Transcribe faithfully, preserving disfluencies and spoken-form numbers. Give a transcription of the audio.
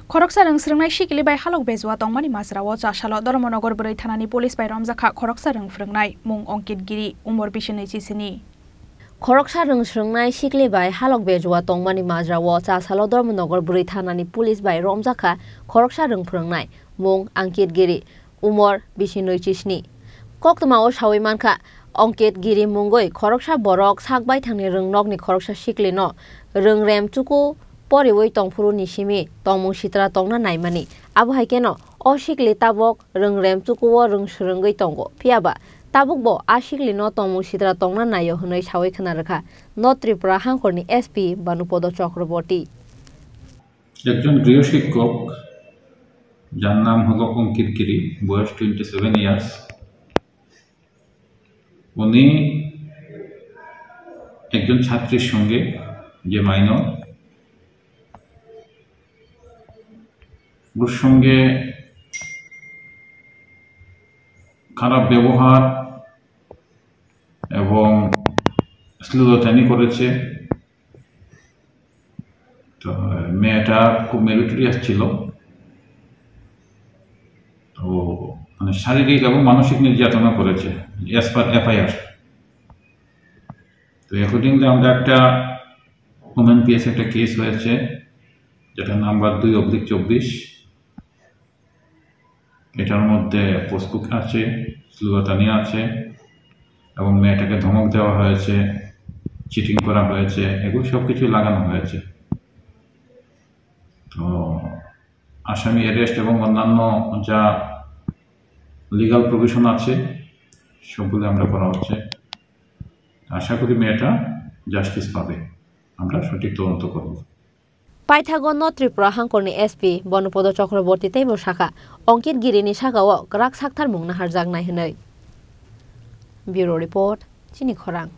Khoroksa rwng swrwngnai sikli bai halok bejua tongmani majrao Chasalo Dharmanagar bwrwi thanani police bai romjakha khoroksa rwng phwrwngnai, mung Ankit Giri, umor bisi nwi chisini. Khoroksa rwng swrwngnai sikli bai halok bejua tongmani majrao Chasalo Dharmanagar bwrwi thanani police bai romjakha khoroksa rwng phwrwngnai, mung Ankit Giri, umor bisi nwi chisni. Koktwmao sawi mankha, Ankit Giri mungwi khoroksa borok sak baithangni rwngnokni khoroksa siklino rwngrem chuku poriwi tongphuru ni simi tongmung sitra tongna naimani. Abo hai kheno o sikli tabok rwngrem chukuo rwng swrwngwi tongo. Phiyaba tabukbo a siklino tongmung sitra tongna naio hwnwi sawi khna rwkha North Tripura hangkhorni S P Banupodo Chakraborty. একজন গৃহশিক্ষক, যার নাম হলো অঙ্কিত গিরি, বয়স twenty seven years. উনি একজন ছাত্রীর সঙ্গে, যে মাইনর, ওর সঙ্গে খারাপ ব্যবহার এবং শ্লীলতাহানি করেছে। তো মেয়েটা খুব মেরিটোরিয়াস ছিল। তো মানে শারীরিক এবং মানসিক নির্যাতনা করেছে, as per এফআইআর। তো অ্যাকর্ডিংলি আমরা একটা ওমেন পিএস একটা কেস হয়েছে, যেটা নাম্বার দুই অবলিক চব্বিশ। এটার মধ্যে পোস্টকুক আছে, শ্লীলতাহানি আছে এবং মেয়েটাকে ধমক দেওয়া হয়েছে, চিটিং করা হয়েছে, এগুলো সব কিছুই লাগানো হয়েছে। তো আসামি অ্যারেস্ট এবং অন্যান্য যা লিগ্যাল প্রভিশন আছে, সবগুলো আমরা করা হচ্ছে। আশা করি মেয়েটা জাস্টিস পাবে, আমরা সঠিক তদন্ত করব। Paithago North Tripura hangkorni S P Bonopodo Chakraborty teibo sakha, Ankit Girini sakao kwrak sakthar mung naharjaknai hwnwi. Bureau Report, Chini Khorang.